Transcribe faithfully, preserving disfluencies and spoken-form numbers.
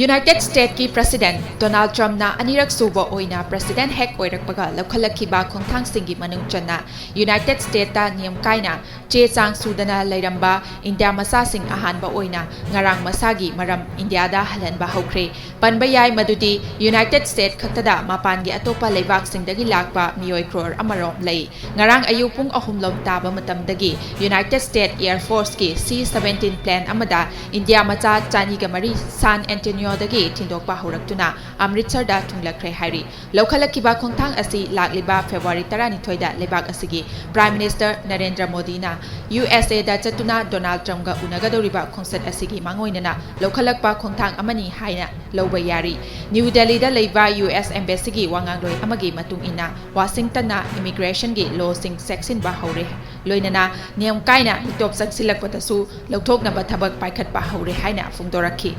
United ꯁ꯭ꯇꯦꯠꯀꯤ president Donald ꯇ꯭ꯔꯝꯞꯅ ꯑꯅꯤꯔꯛ ꯁꯨꯕ ꯑꯣꯏꯅ ꯄ꯭ꯔꯁꯤꯗꯦꯟꯠ ꯍꯦꯛ ꯑꯣꯏꯔꯛꯄꯒ ꯂꯧꯈꯠꯂꯛꯈꯤꯕ ꯈꯣꯡꯊꯥꯡꯁꯤꯡꯒꯤ ꯃꯅꯨꯡ ꯆꯟꯅ ꯌꯨꯅꯥꯏꯇꯦꯗ ꯁ꯭ꯇꯦꯠꯇ ꯅꯤꯌꯝ ꯀꯥꯏꯅ ꯆꯦ ꯆꯥꯡ ꯁꯨꯗꯅ ꯂꯩꯔꯝꯕ ꯏꯟꯗꯤꯌꯥ ꯃꯆꯥꯁꯤꯡ ꯑꯍꯥꯟꯕ ꯑꯣꯏꯅ ꯉꯔꯥꯡ ꯃꯁꯥꯒꯤ ꯃꯔꯝ ꯏꯟꯗꯤꯌꯥꯗ ꯍꯜꯍꯟꯕ ꯍꯧꯈ꯭ꯔꯦ꯫ ꯄꯟꯕ ꯌꯥꯏ ꯃꯗꯨꯗꯤ ꯌꯨꯅꯥꯏꯇꯦꯗ ꯁ꯭ꯇꯦꯠ ꯈꯛꯇꯗ ꯃꯄꯥꯟꯒꯤ ꯑꯇꯣꯞꯄ ꯂꯩꯕꯥꯛꯁꯤꯡꯗꯒꯤ ꯂꯥꯛꯄ ꯃꯤꯑꯣꯏ ꯀ꯭ꯔꯣꯔ ꯑꯃꯔꯣꯝ ꯂꯩ꯫ ꯉꯔꯥꯡ ꯑꯌꯨꯛ ꯄꯨꯡ ꯑꯍꯨꯝ ꯂꯣꯝ ꯇꯥꯕ ꯃꯇꯝꯗꯒꯤ ꯌꯨꯅꯥꯏꯇꯦꯗ ꯁ꯭ꯇꯦꯠ ꯑꯦꯌꯔ ꯐꯣꯔꯁꯀꯤ ꯁꯤ ꯁꯕꯦꯟꯇꯤꯟ ꯄ꯭ꯂꯦꯟ ꯑꯃꯗ ꯏꯟꯗꯤꯌꯥ ꯃꯆꯥ ꯆꯅꯤꯒ ꯃꯔꯤ ꯁꯥꯟ ꯑꯦꯟꯇꯣꯅꯤꯌꯣꯗꯒꯤ ꯊꯤꯟꯗꯣꯛꯄ ꯍꯧꯔꯛꯇꯨꯅ ꯑꯃ꯭ꯔꯤꯠꯁꯔꯗ ꯊꯨꯡꯂꯛꯈ꯭ꯔꯦ ꯍꯥꯏꯔꯤ꯫ ꯂꯧꯈꯠꯂꯛꯈꯤꯕ ꯈꯣꯡꯊꯥꯡ ꯑꯁꯤ ꯂꯥꯛꯂꯤꯕ ꯐꯦꯕ꯭ꯔꯨꯋꯥꯔꯤ ꯇꯔꯥꯅꯤꯊꯣꯏꯗ ꯂꯩꯕꯥꯛ ꯑꯁꯤꯒꯤ ꯄ꯭ꯔꯥꯏꯝ ꯃꯤꯅꯤꯁꯇꯔ ꯅꯔꯦꯟꯗ꯭ꯔ ꯃꯣꯗꯤꯅ ꯌꯨ ꯑꯦꯁ ꯑꯦꯗ ꯆꯠꯇꯨꯅ ꯗꯣꯅꯥꯜꯗ ꯇ꯭ꯔꯝꯞꯒ ꯎꯅꯒꯗꯧꯔꯤꯕ ꯈꯣꯡꯆꯠ ꯑꯁꯤꯒꯤ ꯃꯥꯡꯑꯣꯏꯅꯅ ꯂꯧꯈꯠꯂꯛꯄ ꯈꯣꯡꯊꯥꯡ ꯑꯃꯅꯤ ꯍꯥꯏꯅ ꯂꯧꯕ ꯌꯥꯔꯤ꯫ ꯅ꯭ꯌꯨ ꯗꯦꯜꯂꯤꯗ ꯂꯩꯕ ꯌꯨ ꯑꯦꯁ ꯑꯦꯝꯕꯦꯁꯤꯒꯤ ꯋꯥꯉꯥꯡꯂꯣꯏ ꯑꯃꯒꯤ ꯃꯇꯨꯡ ꯏꯟꯅ, ꯋꯥꯁꯤꯡꯇꯟꯅ ꯏꯃꯤꯒ꯭ꯔꯦꯁꯟꯒꯤ ꯂꯣꯁꯤꯡ ꯆꯦꯛꯁꯤꯟꯕ ꯍꯧꯔꯦ, ꯂꯣꯏꯅꯅ ꯅꯤꯌꯝ ꯀꯥꯏꯅ ꯃꯤꯇꯣꯞ ꯆꯪꯁꯤꯜꯂꯛꯄꯗꯁꯨ ꯂꯧꯊꯣꯛꯅꯕ ꯊꯕꯛ ꯄꯥꯏꯈꯠꯄ ꯍꯧꯔꯦ ꯍꯥꯏꯅ ꯐꯣꯡꯗꯣꯔꯛꯈꯤ꯫